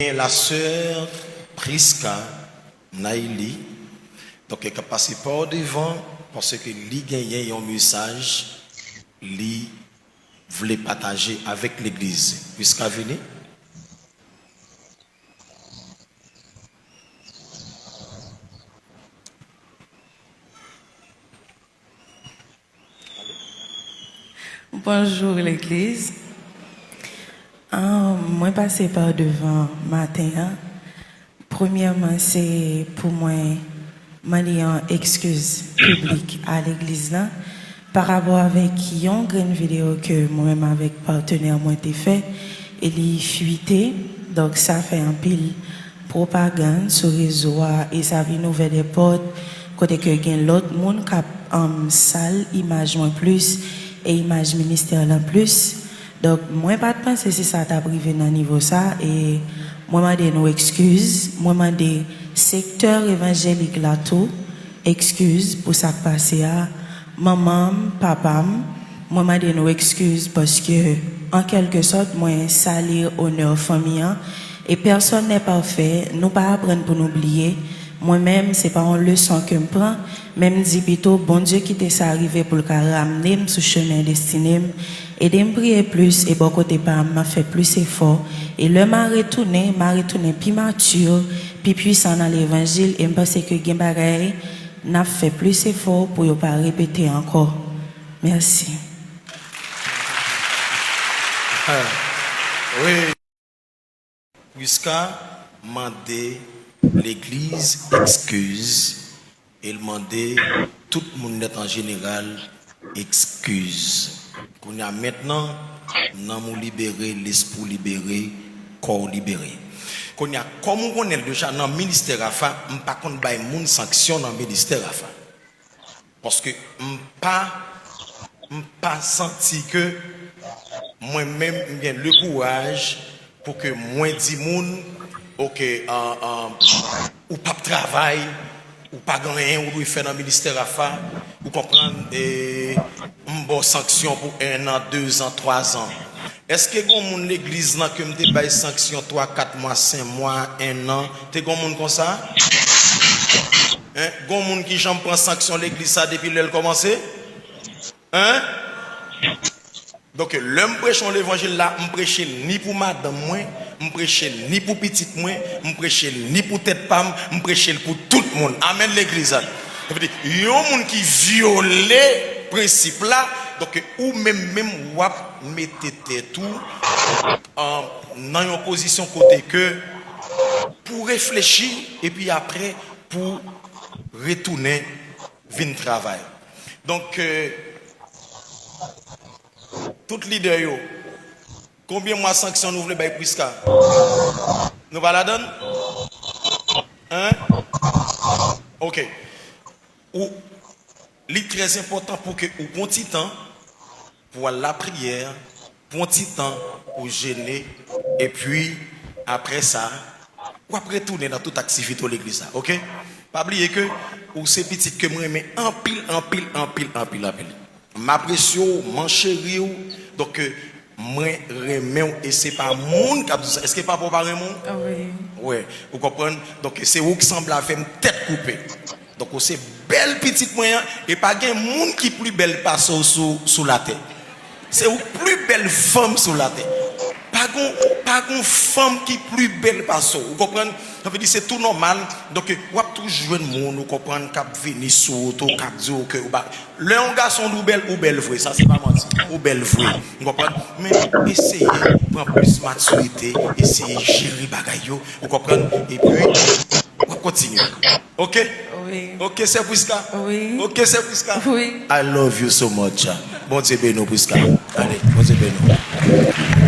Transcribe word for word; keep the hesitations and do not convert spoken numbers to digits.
Gen la sè Prisca Naïli, donk, k ap pase pa w devan, paske li genyen yon mesaj li vle pataje avèk legliz. Prisca, vini. Bonjou, legliz. Ah, mwen pase pa devan maten an. Premyèman, se pou mwen mande yon ekskiz piblik a legliz la pa rapò avèk yon grenn videyo ke mwen menm avèk patnè mwen te fè e li fwite. Donk, sa fè anpil pwopagann sou rezo a e sa vin ouvè de pòt kote ke gen lòt moun k ap, um, sal imaj mwen plis e imaj ministè lan plis. Donk, mwen pa t panse si sa t ap rive nan nivo sa, e mwen mande nou ekskiz. Mwen mande sektè evanjelik la tou ekskiz pou sa k pase a. Manman m, papa m, mwen mande nou ekskiz paske, an kèlke sòt, mwen sali onè fanmi an. E pèsòn nè pafè, nou pa aprann pou nou bliye. Mwen menm, se pa yon leson ke m pran, men m di pito, Bondye kite sa rive pou l ka ramne m sou chemen destine m. Ede m priye plis e bò kote pa m, m ap fè plis efò. E lè m a retounen, m a retounen pi mati, pi pwisan nan levanjil, e m panse ke gen bagay n ap fè plis efò pou yo pa repete ankò. Mèsi. Wi. Prisca mande legliz ekskiz e l mande tout moun nèt an jeneral ekskiz. Kounye a mentnan, nanm ou libere, lespri w libere, kò w libere. Kounye a, kòm ou konnen l deja nan ministè Rafa, m pa konn bay moun sanksyon nan ministè Rafa. Paske m pa, m pa santi ke mwen menm m gen le kouraj pou ke mwen di moun, oke, ah, ah, ou p ap travay, ou pa gen anyen ou dwe fè nan ministè Rafa, ou konprann, e m ba w sanksyon pou en an, de zan, twa zan. Èske gen yon moun legliz lan ke m te bay sanksyon twa, kat mwa, senk mwa, en an? Te gen yon moun konsa? Hein? Gen yon moun ki janm pran sanksyon legliz sa depi lè l kòmanse? Hein? Donk, lè m preche yon levanjil la, m preche l ni pou madanm mwen, m preche l ni pou pitit mwen, m preche l ni pou tèt pa m, m preche l pou tout moun. Amèn, legliz la. Sa vle di, yon moun ki vyole prensip la, donk, ou menm, menm w ap mete tèt ou, ah, nan yon pozisyon kote ke pou reflechi, epi apre pou retounen vin travay. Donk, euh, tout lidè yo, konbyen mwa sanksyon nou vle bay Prisca? Nou pa ladann? Hein? Oke. Ou, li trè enpòtan pou ke ou pran ti tan pou al lapriyè, pran ti tan pou jene, epi apre sa, w ap retounen nan tout aktivite w legliz la, oke? Pa bliye ke ou se pitit ke m renmen anpil, anpil, anpil, anpil, anpil. M apresye w, m cheri w. Donk, mwen renmen w e se pa moun k ap di w sa. Èske papa w pa renmen w? Wi. Wi, ou konprann? Donk, se ou k sanble avè m tèt koupe. Donk, ou se bèl pitit mwen an, e pa gen moun ki pli bèl pase w sou, sou latè. Se ou k pli bèl fanm sou latè. Pa gon, pa gon fanm ki pli bèl pase w. Ou konprann? Sa vle di se tou nòmal. Donk, w ap toujou jwenn moun, ou konprann, k ap vini sou ou tou, k ap di w ke ou ba, lè yon gason di w bèl, ou bèl vre. Sa se pa manti. Ou bèl vre. Ou konprann? Men eseye pran plis matirite, eseye jere bagay yo. Ou konprann? Epi, w ap kontinye. Oke? Wi. Oke, sè Prisca? Wi. Oke, sè Prisca? Wi. I love you so much. Bondye beni w, Prisca. Ale, Bondye beni w.